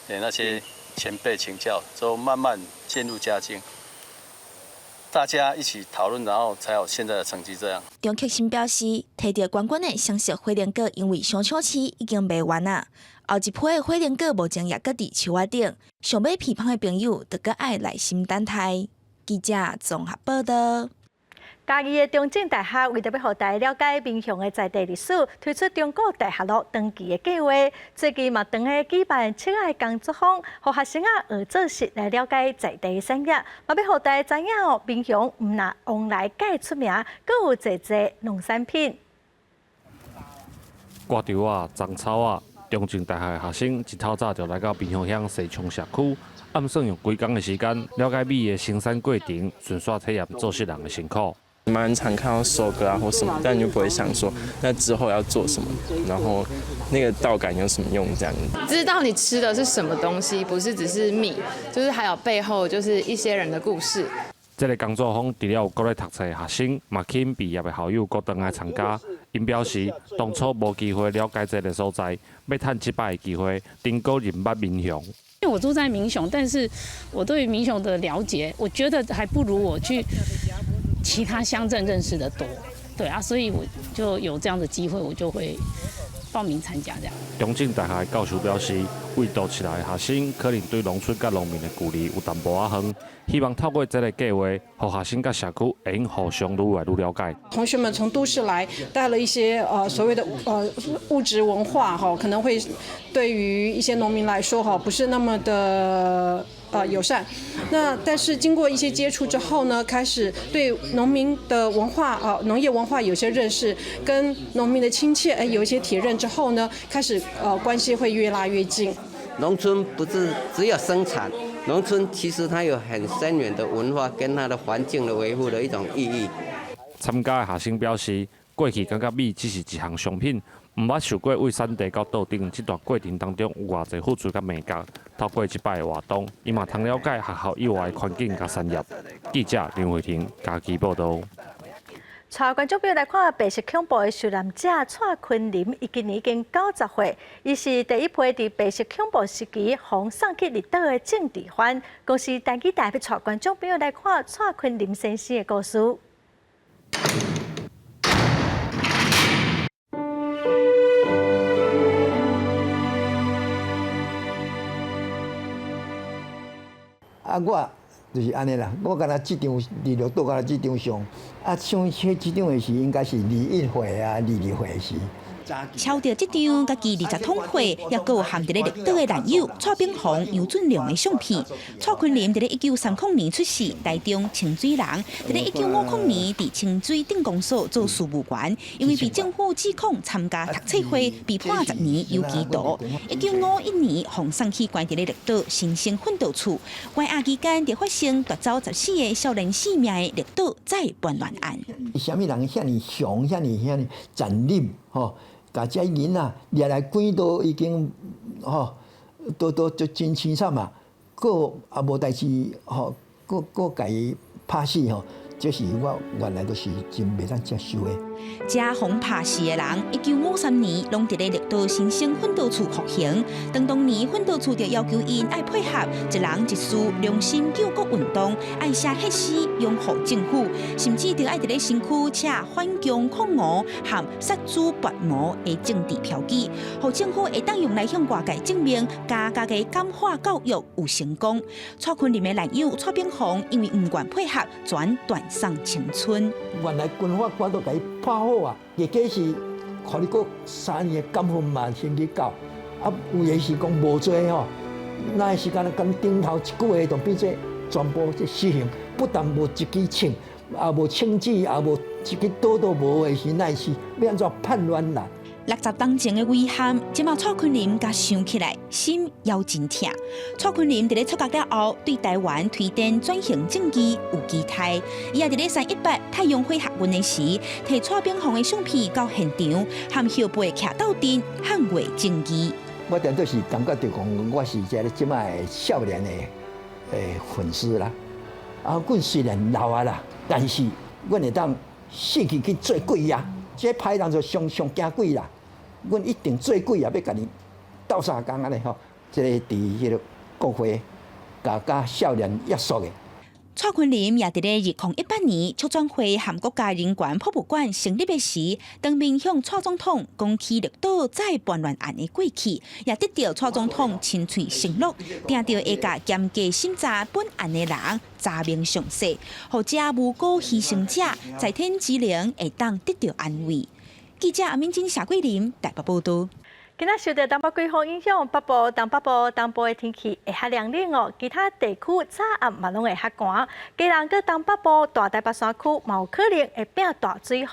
[SPEAKER 2] 那些前輩請教，之後慢慢漸入佳境，大家一起討論，然後才有現在的成績。這樣。
[SPEAKER 23] 張克新表示，提著懸懸的雙色火龍果，因為傷搶市已經賣完啦。後一批的火龍果目前也閣佇樹仔頂，想欲批芳的朋友，就閣愛耐心等待。記者綜合報道。
[SPEAKER 1] 嘉義的中正大學為著欲予大家了解民雄的在地歷史，推出中古大學路長期的計劃。最近嘛，當咧舉辦七仔的工作坊，予學生仔學做事來了解在地的產業，嘛欲予大家知影哦，民雄毋但旺來蓋出名，閣有濟濟農產品。
[SPEAKER 7] 割稻仔、鬃草仔，中正大學的學生一透早就來到民雄鄉西涌社區，暗算用幾工的時間了解米的生產過程，順紲體驗做穡人的辛苦。
[SPEAKER 8] 蠻常看到收割啊或什麼，但你就不會想說那之後要做什麼，然後那個稻桿有什麼用這樣。
[SPEAKER 14] 知道你吃的是什麼東西，不是只是米，就是還有背後就是一些人的故事。
[SPEAKER 7] 這个工作坊除了有閣咧讀冊的學生，嘛吸引畢業的校友閣轉來參加。𪜶表示，當初無機會了解這个所在，欲趁這擺的機會，重閣認捌民雄。
[SPEAKER 15] 因為我住在民雄，但是我對民雄的了解，我覺得還不如我去其他鄉鎮認識的多。對啊，所以我就有這樣的機會，我就會報名參加這樣。
[SPEAKER 7] 中正大學教授表示，為都市來的學生可能對農村佮農民的距離有淡薄仔遠，希望透過這个計劃，予學生佮社區會用互相愈來愈了解。
[SPEAKER 16] 同學們從都市來，帶了一些所謂的物質文化哈，可能會對於一些農民來說哈，不是那麼的友善。那但是經過一些接觸之後呢，開始對農民的文化啊，農業文化有些認識，跟農民的親切有一些體認之後呢，開始關係會越拉越近。
[SPEAKER 25] 農村不是只有生產，農村其實它有很深遠的文化跟它的環境的維護的一種意義。
[SPEAKER 7] 參加的學生表示，過去感覺米只是一項商品，毋捌想過為產地到桌頂這段過程當中有偌濟付出佮眉角。透過這擺的活動，伊嘛通了解學校以外的環境佮產業。記者林慧婷嘉義報導。
[SPEAKER 1] 帶觀眾朋友來看白色恐怖的受難者蔡坤林，伊今年已經90歲，伊是第一批佇白色恐怖時期予送去離島的政治犯。公視台語台欲帶觀眾朋友來看蔡坤林先生的故事。
[SPEAKER 27] 啊，我就是按呢啦，我敢若這張佇綠島，敢若這張相，啊，像彼這張的是應該是21歲啊，22歲時。
[SPEAKER 29] 抄著這張家己20通歲，猶閣有含佇咧綠島的難友蔡炳宏、楊俊良的相片。蔡坤林佇咧1930年出世，台中清水人。佇咧1950年，佇清水鎮公所做事務員，因為被政府指控參加讀冊會，被判10年有期徒。1951年，予送去關佇咧綠島新生訓導處，關押期間就發生奪走14個少年性命的綠島再叛亂案。
[SPEAKER 27] 啥物人遐爾雄，遐爾遐爾殘忍，吼！共這囡仔掠來關都已經吼，都真凄慘啊！閣也無代誌吼，閣共伊拍死吼，這是我原來都是真袂當接受的。
[SPEAKER 29] 遮予拍死的人，1953年攏佇咧綠島新生訓導處服刑。當當年訓導處就要求𪜶愛配合一人一事良心救國運動，愛寫血詩擁護政府，甚至著愛佇咧身軀寫反共抗俄和殺豬拔毛的政治標記，予政府會當用來向外界證明，共家己感化教育有成功。蔡坤林的男友蔡炳宏因為毋願配合，轉斷送青春。
[SPEAKER 27] 原來軍法官都共伊拍好啊，結果是予你閣3年的監分嘛，先去到，啊，有的是講無罪吼，那時間敢頂頭一句話就變做全部這死刑，不但無一支槍，也無槍支，也無一支刀都無的時，那是欲按怎叛亂啦？60
[SPEAKER 29] 冬前的遺憾，這馬蔡坤林共想起來，心猶真疼。蔡坤林佇咧出獄了後，對台灣推展轉型正義有期待。伊也佇咧318太陽花學運的時，提蔡炳宏的相片到現場，和後輩徛鬥陣捍衛正義。
[SPEAKER 27] 我定都是感覺著講，我是這个這擺少年的粉絲啦。啊，阮雖然老啊啦，但是阮會當死去去做鬼啊！這歹人就上上驚鬼啦。阮一定做鬼也欲共伊鬥相共按呢吼，這个佇彼个國會共佮少年約束的。
[SPEAKER 29] 蔡坤林也佇咧2018年促轉會和國家人權博物館成立的時，當面向蔡總統講起綠島再叛亂案的過去，也得著蔡總統親喙承諾，定著會共嚴格審查本案的人查明詳細，予遮無辜犧牲者在天之靈會當得著安慰。記者阿敏珍、謝桂林台北報導。
[SPEAKER 1] 今仔受著東北季風影響，北部、東北部、東部的天氣會較涼冷哦。其他地區早暗嘛攏會較寒。基隆佮東北部、大台北山區嘛有可能會變大水雨。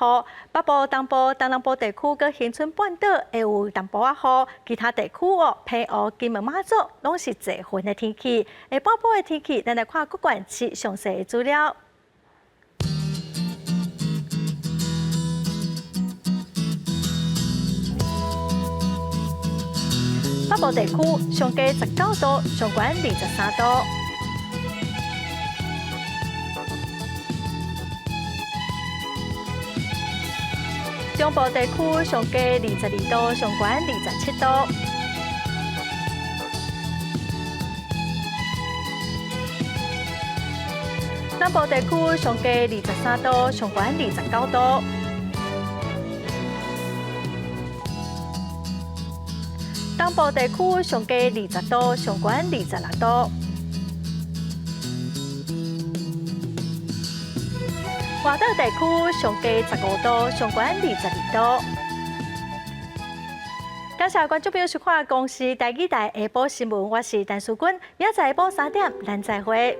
[SPEAKER 1] 北部、東部、東南部地區佮恆春半島會有淡薄仔雨。其他地區哦，澎湖、金門、馬祖攏是濟雲的天氣。下半晡的天氣，咱來看各縣市詳細的資料。北部地區上低19度，上懸23度。中部地區上低22度，上懸27度。南部地區上低23度，上懸29度。東部地區上低20度，上懸26度。外島地區上低15度，上懸22度。感謝觀眾朋友收看公視台語台下晡新聞，我是陳淑君，明仔載下晡3點，咱再會。